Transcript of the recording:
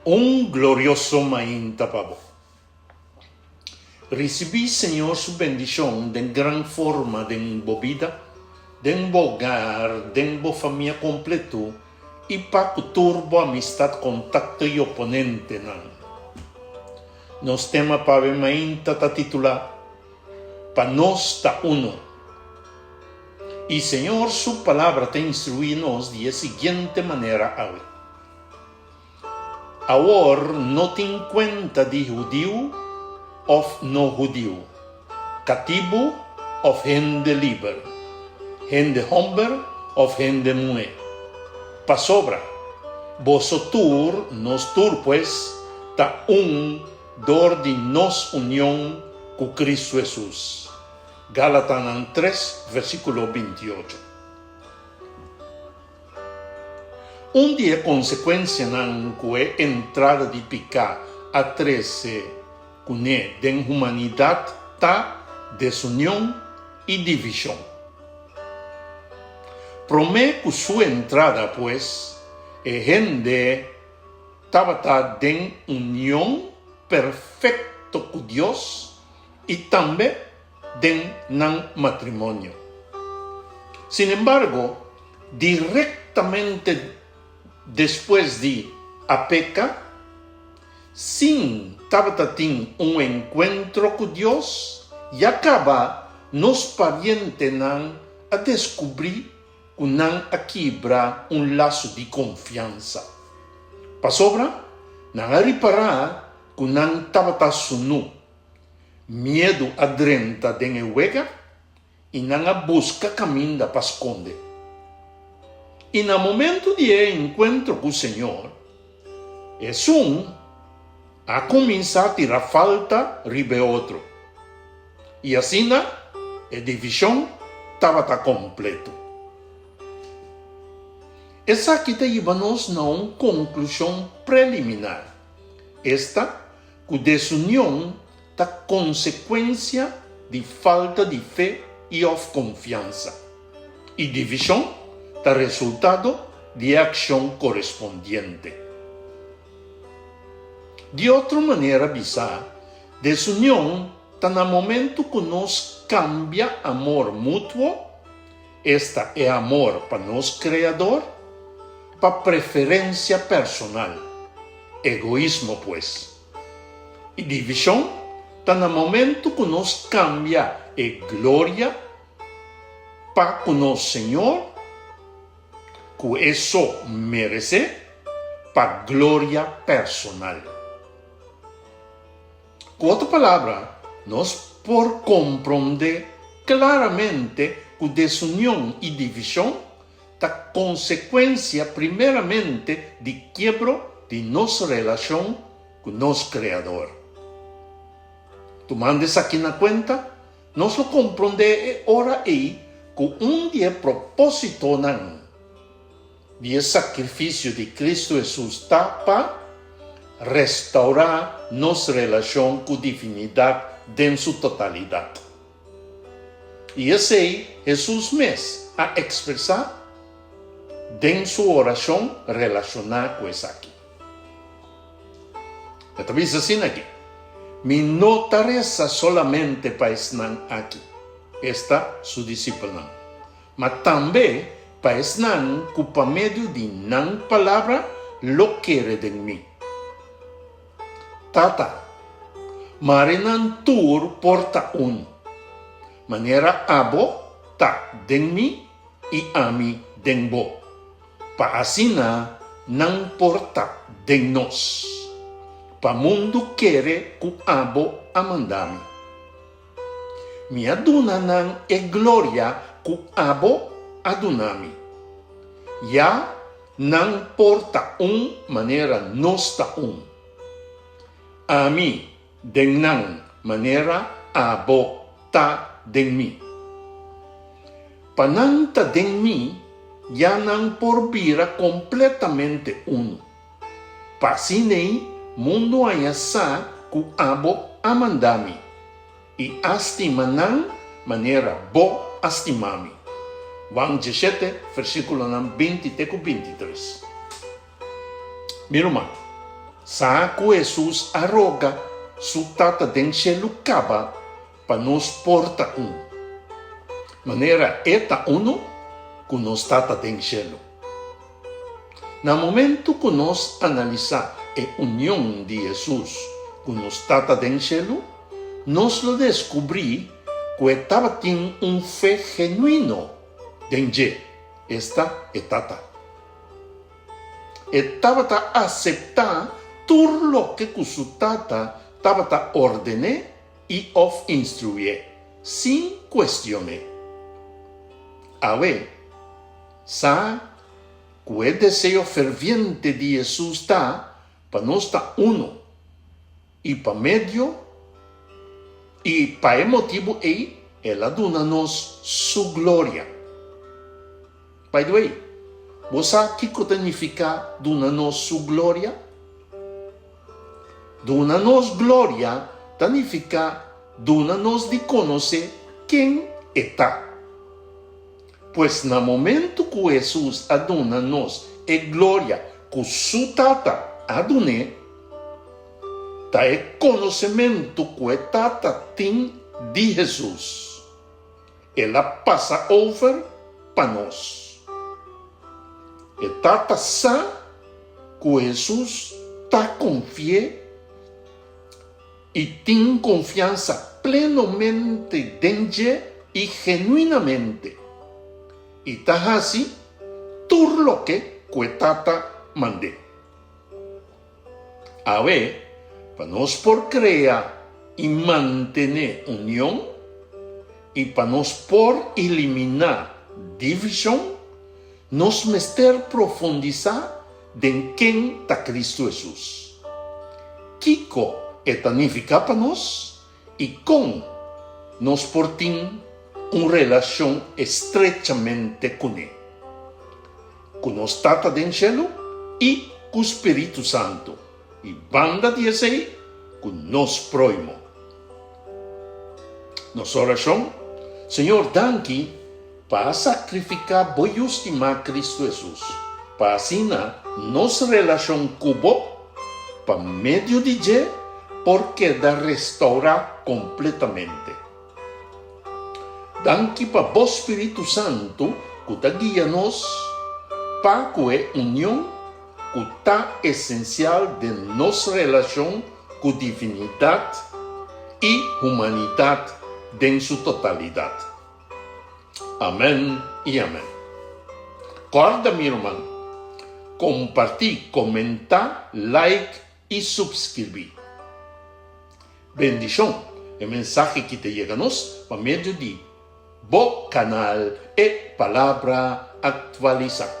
Un glorioso mainta pa bo. Risibí Señor su bendishon den gran forma den bo bida, den bo hogar, den bo famia kompleto i pa ku tur bo amistat, kontakto i oponentenan. Nos tema pa awe mainta ta titulá, Pa nos ta uno. I Señor su Palabra ta instruí nos di e siguiente manera awe. Awor no tin kuenta di hudiu òf no hudiu, katibu òf hende liber, hende hòmber òf hende muhé. Pasobra boso tur, nos tur pues, ta un dor di nos union ku Kristu Hesus. Galatanan tres, versíkulo bintiocho. Un di e konsekuensianan ku e entrada di piká a trese kuné den humanidat ta desunion i divishon. Promé ku su entrada pues, e hende tabata den union perfekto ku Dios i tambe den nan matrimonio. Sin embargo, direktamente despues di a peka, sin tabata tin un enkuentro ku Dios, ya kaba nos parientenan a deskubrí ku nan a kibra un laso di konfiansa. Pasobra nan a ripará ku nan tabata sunú. Miedu a drenta den e wega i nan a buska kaminda pa skonde. I na momentu di e enkuentro ku Señor, esun a kuminsá tira falta riba e otro, i asina e divishon tabata kompleto. Esaki ta hiba nos na un konklushon preliminar, esta, Ku desunion ta konsekuensia di falta di fe i òf konfiansa, i divishon ta resultado di e akshon korespondiente. Di otro manera bisá, desunion ta na momentu ku nos kambia amor mutuo, esta e amor pa nos Kreador, pa preferensia personal, egoismo pues. I divishon ta na momentu ku nos kambia e gloria pa ku nos Señor, ku e so meresé, pa gloria personal. Ku otro palabra, nos por komprondé klaramente ku desunion i divishon ta konsekuensia primeramente di kiebro di nos relashon ku nos Kreador. Tumando esaki na kuenta, nos lo komprondé e ora ei ku un di e propósitonan di e sakrifisio di Kristu Hesus ta pa restaurá nos relashon ku Divinidat den su totalidat. I esei Hesus mes a ekspresá den su orashon relashoná ku esaki. E ta bisa asina aki, Mi no ta resa solamente pa esnan aki, esta, su disipelnan, ma tambe pa esnan ku pa medio di nan palabra lo kere den mi. Tata, mare nan tur por ta un, manera abo ta den mi i ami den bo, pa asina nan por ta den nos, pa mundu kere ku abo a manda mi. Mi a duna nan e gloria ku abo a duna mi. Ya nan por ta un manera nos ta un. Ami den nan manera abo ta den mi. Pa nan ta den mi, ya nan por bira kompletamente unu. Pa asin'ei mundu haña sa ku abo a manda mi, i a stima nan manera bo a stima mi. Juan diesshete, versíkulonan binti te ku bintitres. Mi ruman, Sa ku Hesus a roga su Tata den shelu kaba pa nos por ta un, manera E ta unu ku nos Tata den shelu. Na momentu ku nos analisá e union di Hesus ku nos Tata den shelu, nos lo deskubrí ku e tabatin un fe genuino den dje, esta, e Tata. E tabata aseptá tur loke ku su Tata tabata orden'é i òf instruié, sin kuestion'é. Awe, sa ku e deseo ferviente di Hesus ta pa nos ta unu i pa medio i pa e motibu ei el a duna nos su gloria. By the way, bo sa kiko ta nifiká duna nos su gloria? Duna nos gloria ta nifiká duna nos di konosé ken e ta. Pues na momentu ku Hesus a duna nos e gloria ku su Tata a dun'é, ta e konosementu ku e Tata tin di Hesus. El a pasa over pa nos. E Tata sa ku Hesus ta konfi'é i tin konfiansa plenomente den dje i genuinamente, i ta hasi tur loke ku e Tata mand'é. Awe, pa nos por krea i mantené union i pa nos por eliminá divishon, nos mester profundisá den ken ta Kristu Hesus, kiko e ta nifiká pa nos i kon nos por tin un relashon estrechamente kuné. Ku nos Tata den shelu i ku Spiritu Santu, i banda di esei ku nos proimo. Nos orashon, Señor danki pa a sakrifiká Bo Yu stimá Kristu Hesus, pa asina nos relashon ku Bo pa medio di dje por keda restourá kompletamente. Danki pa bo spiritu santu ku ta guia nos pa ku e union ku ta esensial den nos relashon ku divinidat i humanidat den su totalidat. Amèn i amèn. Kòrda mi ruman, kompartí, komentá, like i supskirbí. Bendishon! E mensahe ki ta yega nos pa medio di bo kanal E Palabra Aktualisá.